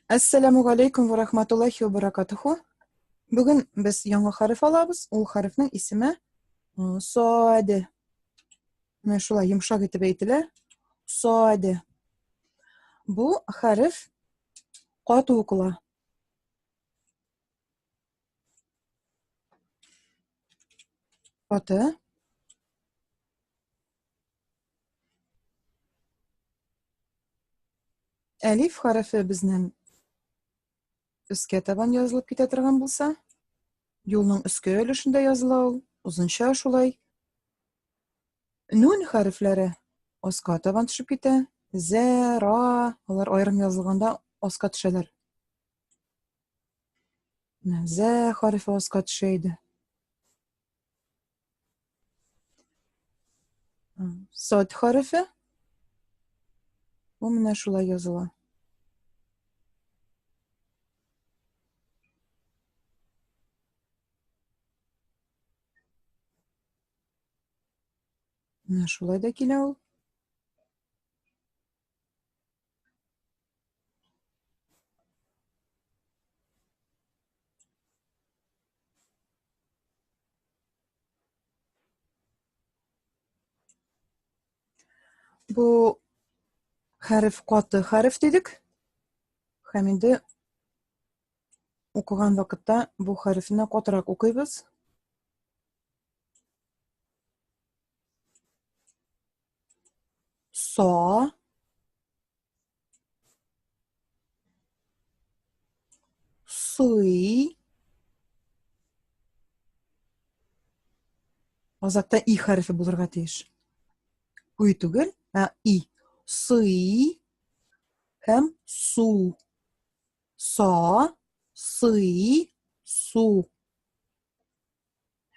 Әссәламү галәйкүм вә рахматуллахи вә баракатуху. Бүген без яңа хәреф алабыз. Ул хәрефнең исеме Соаде. Менә шулай йомшак итеп әйтелә. Соаде. Бу хәреф каты укыла. Каты. Әлиф хәрефе безнең өскә табан язылып китә торган булса, юлның өске өлешендә языла ул, озынча шулай. Нун хәрефләре аска табан төшеп китә. Зә, ра, алар аерым язылганда аска төшәләр. Менә зә хәрефе аска төшә иде. Сод хәрефе. Бу менә шулай языла. Менә шулай да килә ул. Бу хәреф каты хәреф дидек. Һәм инде укыган вакытта бу хәрефне катырак укыйбыз. Со. Сый. Азакта и хәрефе булырга тиеш. Уй түгел, ә и. Сый һәм су. Со, сый, су.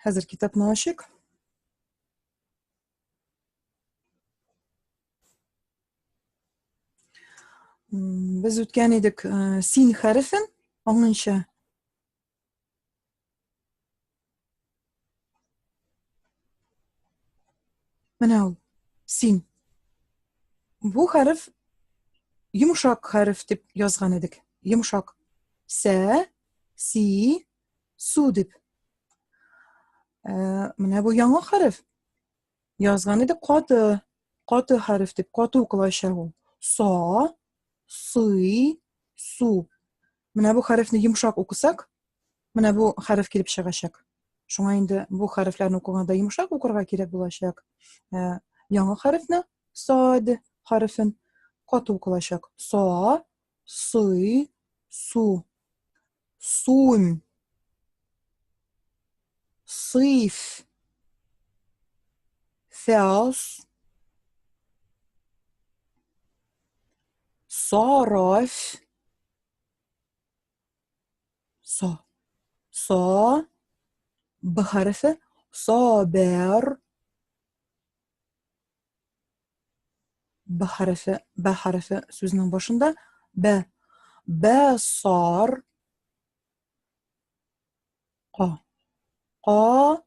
Хәзер китапны ачыйк. Без үткән идек э, син хәрефен аңынча. Менә ул син. Бу хәреф йомшак хәреф дип язган идек. Йомшак. Сә, си, су дип. Э, менә бу яңа хәреф. Язган идек каты, каты хәреф дип, каты укылачак ул. Со, сый, су. Менә бу хәрефне йомшак укысак, менә бу хәреф килеп чыгачак. Шуңа инде бу хәрефләрне укыганда йомшак укырга кирәк булачак. Э, яңа хәрефне сад хәрефен каты укылачак. Со, сый, су. Сум. Сыйф. Фәс. Сараф. Со. Со. Б хәрефе. Собер. Б хәрефе, Б хәрефе сүзнең башында Б. Б сар. Ка. Ка.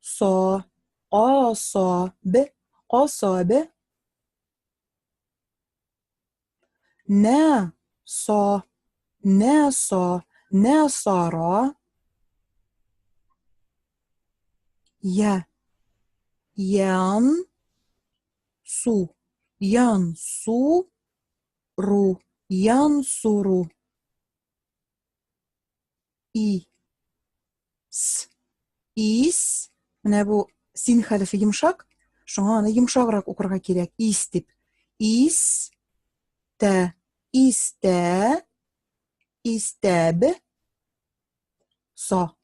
Со. Ка со. Б. Ка со Б. Нә со. Нә со. Нә сара. Я. Ян. Су. Ян су. Ру. Ян суру. И. С. Ис. Менә бу син хәрефе йомшак, шуңа аны йомшаграк укырга кирәк. Ис дип. Ис. Тә. Истә. Истәб. Со.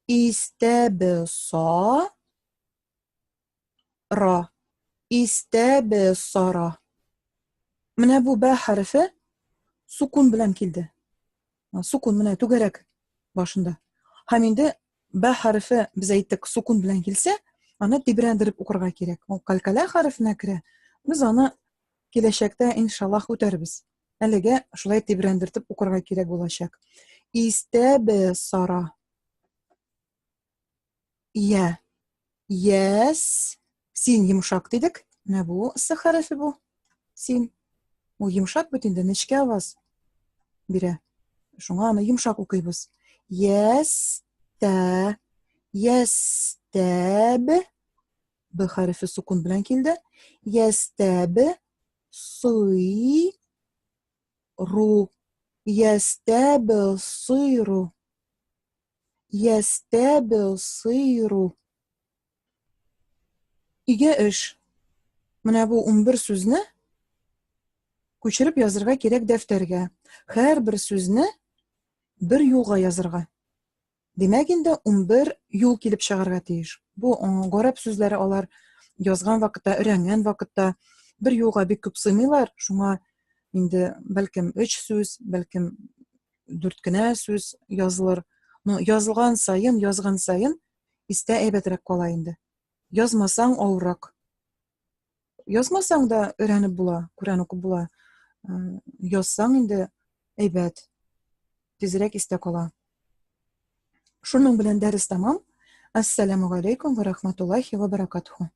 Истәб со. Ра. Истәбе сара. Менә бу бә хәрефе сукун белән килде. Сукун менә түгәрәк башында. Һәм инде бә хәрефе без әйттек сукун белән килсә, аны тибрәндереп укырга кирәк. Ул калькалә хәрефенә керә. Без аны киләчәктә иншаллаһ үтәрбез. Әлегә шулай тибрәндертеп укырга кирәк булачак. Истәбе сара. Я. Яс. Син йомшак дидек. Менә бу с хәрефе бу. Син. Ул йомшак бит инде, нечкә аваз. бирә. Шуңа аны йомшак укыйбыз. Яс тә ястәб Б хәрефе сукун белән килде. Ястәб сый ру. Ястәбсыйру. Ястәбсыйру. Өйгә эш. Менә бу 11 сүзне күчереп язырга кирәк дәфтәргә. Һәрбер сүзне бер юлга язырга. Димәк инде 11 юл килеп чыгарга тиеш. Бу гарәп сүзләре алар язган вакытта, өйрәнгән вакытта бер юлга бик күп сыймыйлар. Шуңа инде бәлкем 3 сүз, бәлкем 4 кенә сүз язылыр. Но язылган саен, язган саен истә әйбәтрәк кала инде. Язмасаң авыррак. Язмасаң да өйрәнеп була, Коръән укып була. Язсаң инде әйбәт. Тизрәк истә кала. Шуның белән дәрес тәмам. Ассаламу алейкум ва рахматуллахи ва баракатуху.